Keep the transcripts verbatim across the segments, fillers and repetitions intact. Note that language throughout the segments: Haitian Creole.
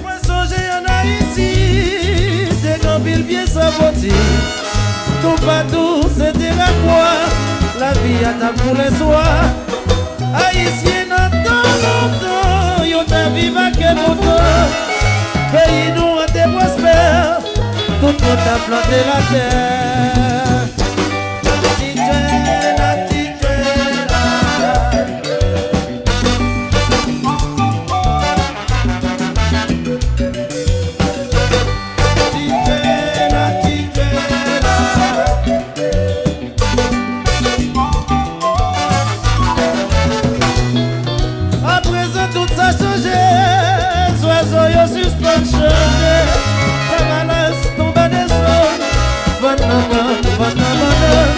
Mwen sonje ann Ayiti, te gen anpil pye sapote. Toupatou, se te rakwa, lavi a t ap koule swa. Ayisyen nan tan lontan, yo t ap viv ak kè kontan. Peyi nou an te pwospè, tout moun t ap plante latè. Titwena, titwena. Titwena, titwena. Aprezan tout sa chanje, zwazo yo sispann chante, lavalas tonbe desann, vann nan vann, vann nan vann.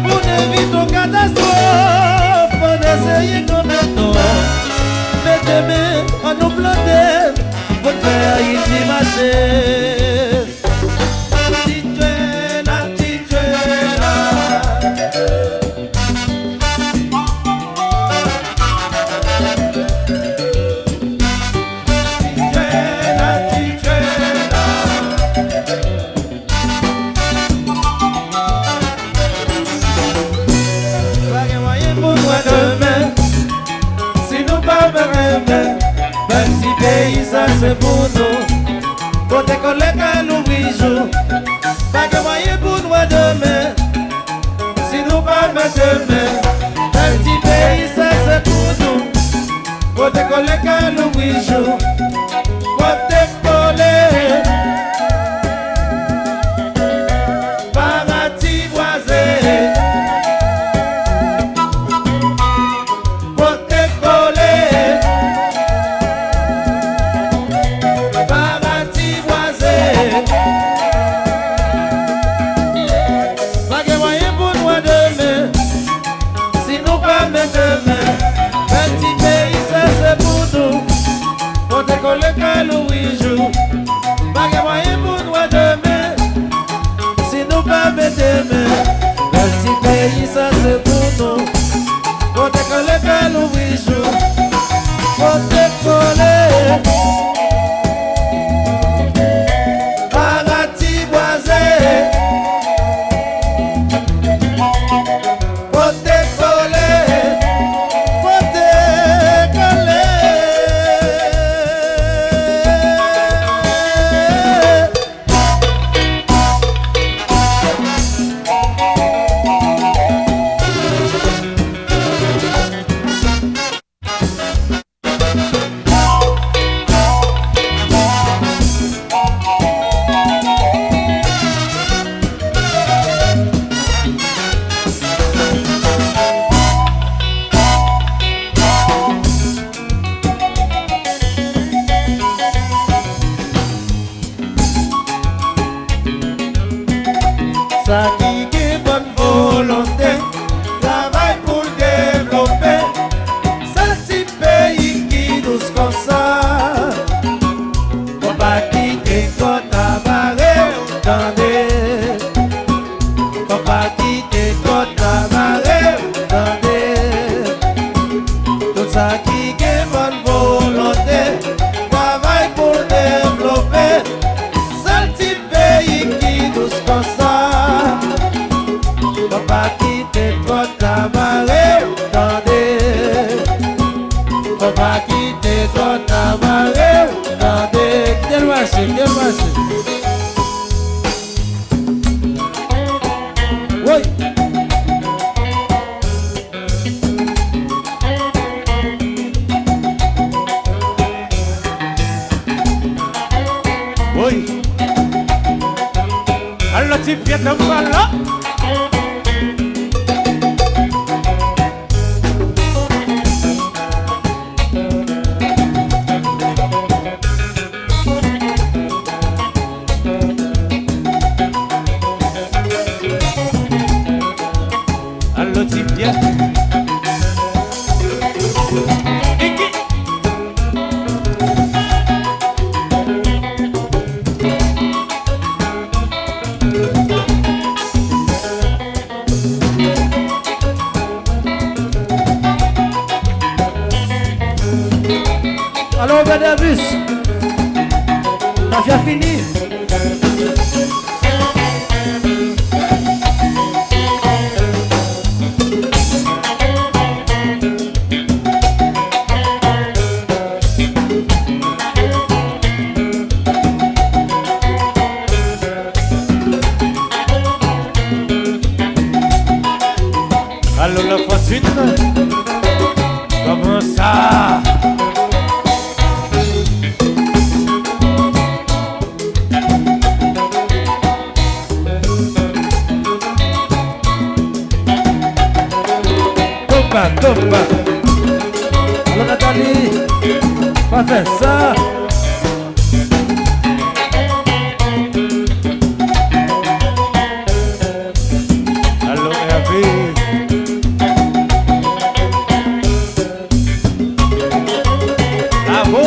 Pou n evite yon katastwòf, ann eseye kanpe tan. Mete men, ann nou plante, pou n fè Ayiti mache. Titwena, titwena. Titwena, titwena. Pa gen mwayen pou nou wè demen si nou pa mete men. Bèl ti peyi sa se pou nou. Pote kole ka louvri jou. Pa gen mwayen pou nou wè demen si nou pa mete men. Bèl ti peyi sa se pou nou. Pote kole ka louvri jou. Pote kole. Pa ratibwaze. Pote kole. Pa ratibwaze. Pa gen mwayen pou nou wè demen si nou pa mete men. Bèl ti peyi sa se pou nou. Pote kole ka louvri jou. Pa gen mwayen pou nou wè demen si nou pa mete men. Bèl ti peyi sa se pou nou. Pote kole ka louvri jou. Pote kole. Pa ratibwaze. Pote kole. Pote kole. Sa ki gen bòn volonte, travay pou l devlope. Sèl ti peyi ki dous konsa. Fò pa kite kòd la bare w, tande. Fò pa kite kòd la bare w, tande. Tout sa ki gen bòn volonte, travay pou l devlope. Sèl ti peyi ki dous konsa. Fò pa kite kòd la bare w, tande. Fò pa kite kòd la bare Nan pala. Alo, ti pyès. Iki. Alo, Robert Davis, mafya fini. Alo, Lafontaine, kòman sa? Konpa, konpa. Alo, Nathalie, pa fè sa. Alo, Hervé. Bravo!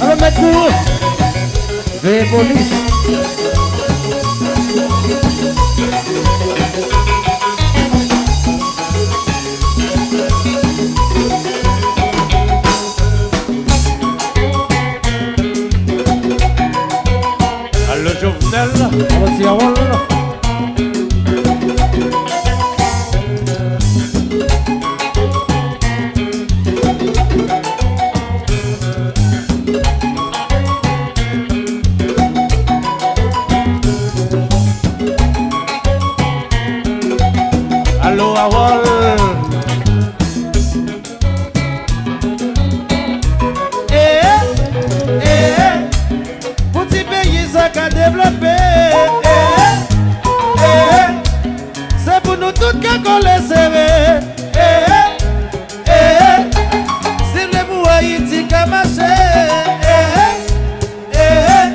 Alo, mèt kou! Veye polis! Alo, Jovenel. Alo, ti Harold. Alo, Harold. Eh, eh, pou ti peyi sa ka devlope. Eh, eh, se pou nou tout ka kole sere. Eh, eh, si n vle pou Ayiti ka mache. Eh, eh,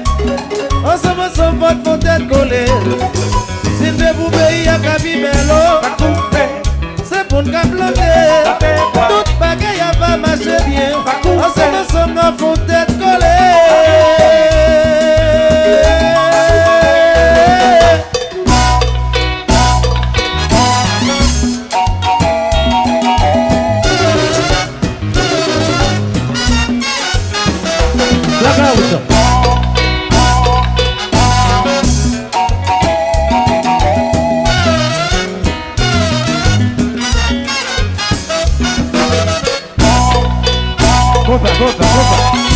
ansanm, ansanm, fò n fè tèt kole. Si n vle pou peyi a ka pi bèl, oh. Se pou n ka plante. Tout bagay ap mache byen. Ansanm, ansanm, n a fè tèt kole. Blackout. Konpa, konpa, konpa.